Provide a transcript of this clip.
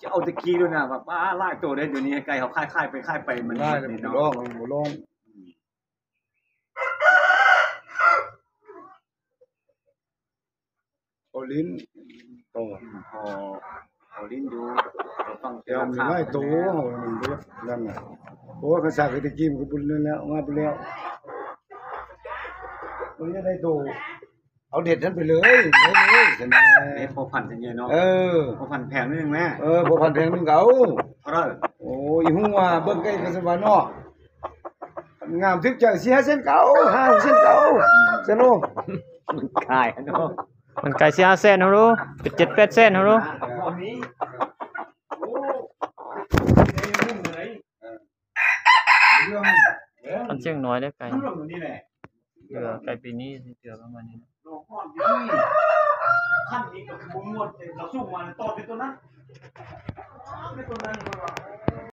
ເອົາແຕ່ກີ້ໂລດນະ ວ່າປ້າຫຼາຍໂຕເດ້ ດຽວນີ້ໃຫ້ໄກ່ເຮົາຂາຍໆໄປຂາຍໄປ ມັນ ຫຼາຍ ມັນ ແລ້ວ ເນາະ ບໍ່ລອງ ບໍ່ລອງ. ເອົາຫຼິ້ນຕໍ່ ພໍເອົາຫຼິ້ນຢູ່ ຟັງ ແຕ່ວ່າມີຫຼາຍໂຕ ເຮົາມັນບໍ່ຢາກນັ້ນນະ. ໂອ້ຍ ຄັນສາກແຕ່ກີ້ມັນກໍບຸນນັ້ນແລ້ວ ງາມໄປແລ້ວ ມັນຢາກໄດ້ໂຕ ເອົາເດັດຫັ້ນໄປເລີຍ ໄດ້ເລີຍຊັ້ນນະ. ເຮັດພໍພັນຊັ້ນເນາະ ເອີ ພໍພັນແພງໜ້ອຍໜຶ່ງແມ່ ເອີ ພໍພັນແພງໜຶ່ງກໍເອົາ ເທົ່າໃດ? ໂອ້ຍ ອີ່ຫູວ່າເບິ່ງໃກ້ກັນຊະວ່າເນາະ. ງາມຖືກໃຈ ສີ່ຫ້າແສນເກົ້າ ຫ້າຫົກແສນເກົ້າ ຊັ້ນໂລ. ມັນຂາຍເນາະ ມັນຂາຍສີ່ຫ້າແສນເນາະ ເປັນເຈັດແປດແສນເນາະ. ຄັນສຽງນ້ອຍເດ້ໄກ່ ເຫຼືອໄກ່ປີນີ້ຊິເຫຼືອປະມານນີ້. ຄັນນີ້ກໍຄືບໍ່ມ່ວນ ເອົາສູງມາຕໍ່ທີ່ຕົວນັ້ນ ຕົວນັ້ນ.